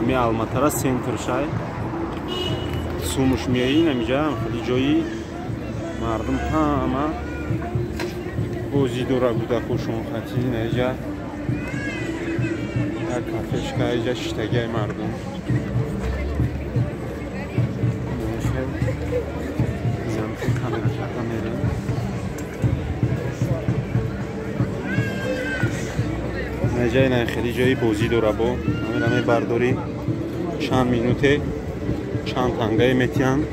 Ами Алматара центр шай. Сумуш меои намиҷа хеле ҷои мардум ҳама бозӣ дора кӯдакошон хати наиҷа як кафешка иҷа шиштагиай мардум. Камера карда мерем. Наиҷа ина хеле ҷои бозӣ дора бо ҳамина мебардорӣ чанд минуте чанд тангае метиҳанд.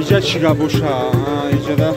Иҷа чӣ гап боша? Иҷада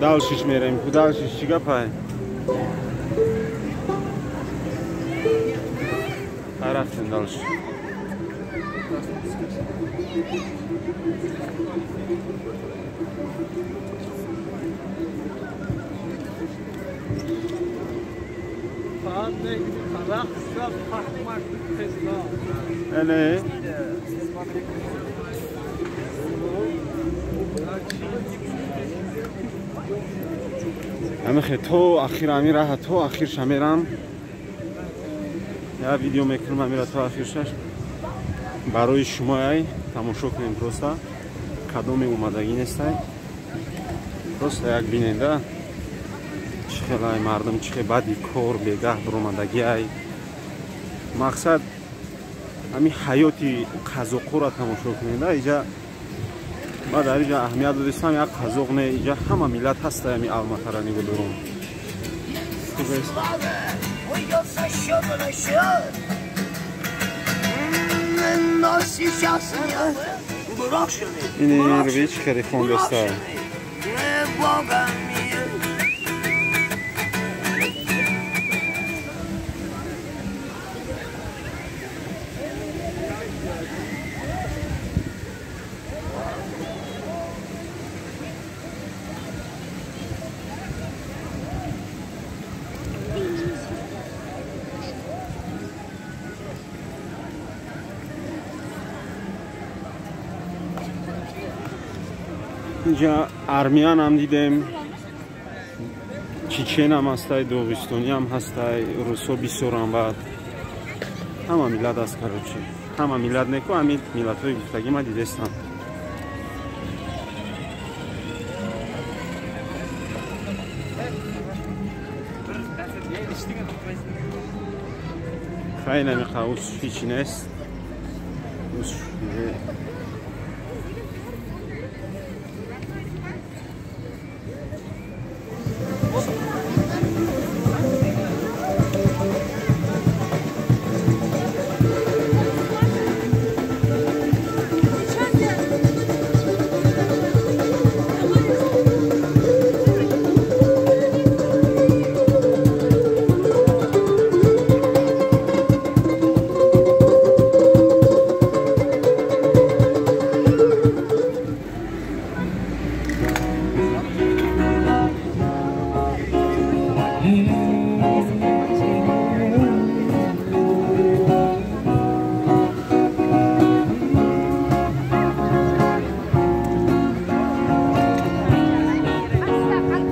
Дальше мерем. Дальше чӣ гапай? Рафтем дальше. Ами то ахир ами раҳа то ахирша мерам. Я видео мекунам амира то ахиршаш. Барои шумоай тамошо кунем просто. Кадоме омадагӣ нестай. Просто як биненда. Чӣ хелай мардум, чӣ хел баъди кор бегаҳ биромадагиай. Мақсад ами ҳаёти қазоқҳоро тамошо куненда. Иҷа ма дар иҷа аҳамият додистам, як қазоқ не, иҷа ҳама миллат ҳаста ами Алматара нигоҳ дорум. Ин рӯи чӣ хеле хондаста. Инҷа армян ҳам дидем, чечен ҳам ҳастай, доғистони ҳам ҳастай, русо бисёрам баъд. Ҳама миллат аст, короче. Ҳама миллат неку, ҳами миллатҳои гуфтагӣ ма дидестам. Хай намиқа, ус ҳичи нест. Ус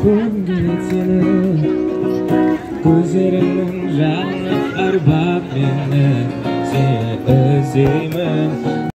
Көргім келеді сені, көздеріңнің жалыны арбап мені. Сені іздеймін.